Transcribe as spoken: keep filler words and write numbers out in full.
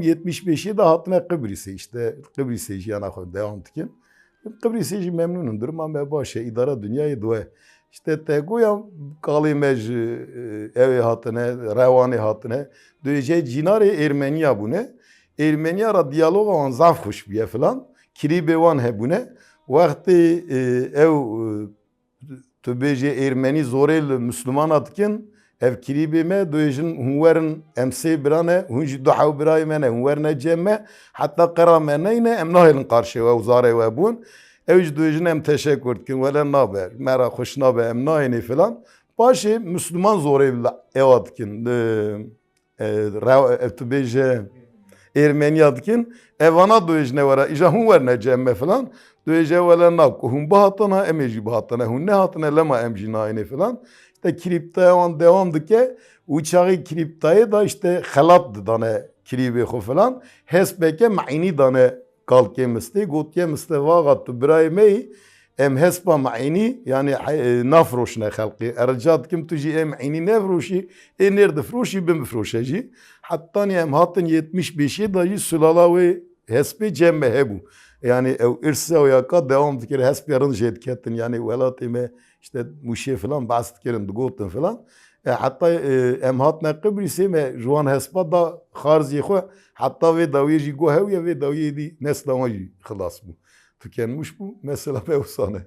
Yetmiş beşê de hatine Qibrîsê, işte Qibrîsê jiyana xwe dewam dikin. Qibrîsê jî memnûn in, duruma me baş e, îdara dinyayê diwe. İşte te goya kalê me ji, e, ew ê hatine, rewanê hatine. Duyê jê cînarê Ermeniya bûne. Ermeniya ra diyaloga wan zaf xweş bûye filan. Klîbê wan hebûne. Wextê, e, ew, e, tu bêjê Ermenî zorê li Misilmana dikin, ev klîbê me, duyê jin hûn werin, em sê bira ne, hûn jî du hew birayê me ne, hûn werine cem me, heta qera me neyne, em nahêlin qarşê we û zarê we bûn. Ew jî duyê jin em teşekur dikin, wele nabe, me re xweş nabe, em nayênê filan. Paşê Misilman zorê li ewa dikin, li, e, rew-, e, tu bêje Ermeniya dikin, evana duyê jine were, îja hûn werine cem me filan. Duyê je wele na, ku hûn bihatana, em ê jî bihatine, hûn nehatine, lema em jî nayênê filan. İşte krîptaya wan dewam dike, û çaxê krîptayê da işte xelat didane krîbê xwe filan. Hespeke me'înî dane kalkê mistê, gotiye miste vaxa tu birayê me yî, em hespa me'înî, yani, e, nafroşine xelqê. Erica dikim tu jî ê me'înî nefroşî, ê nêr difroşî, bimifroşe jî. Hetanî em hatin yetmiş beşê da jî sulala wê hespê cem me hebû. Yani ew irsa wê ya ka dewam dikir, hespê rind jê diketin. Yani welatê me işte Mûşê filan behs dikirin, digotin filan. E, heta, e, em hatine Qibrîsê me ji wan hespa da xarzî xwe, heta vê dawiyê jî got hew ye, vê dawiyê dî nesla wan jî xilas bû. Tükenmiş bû, mesela me wisa ne.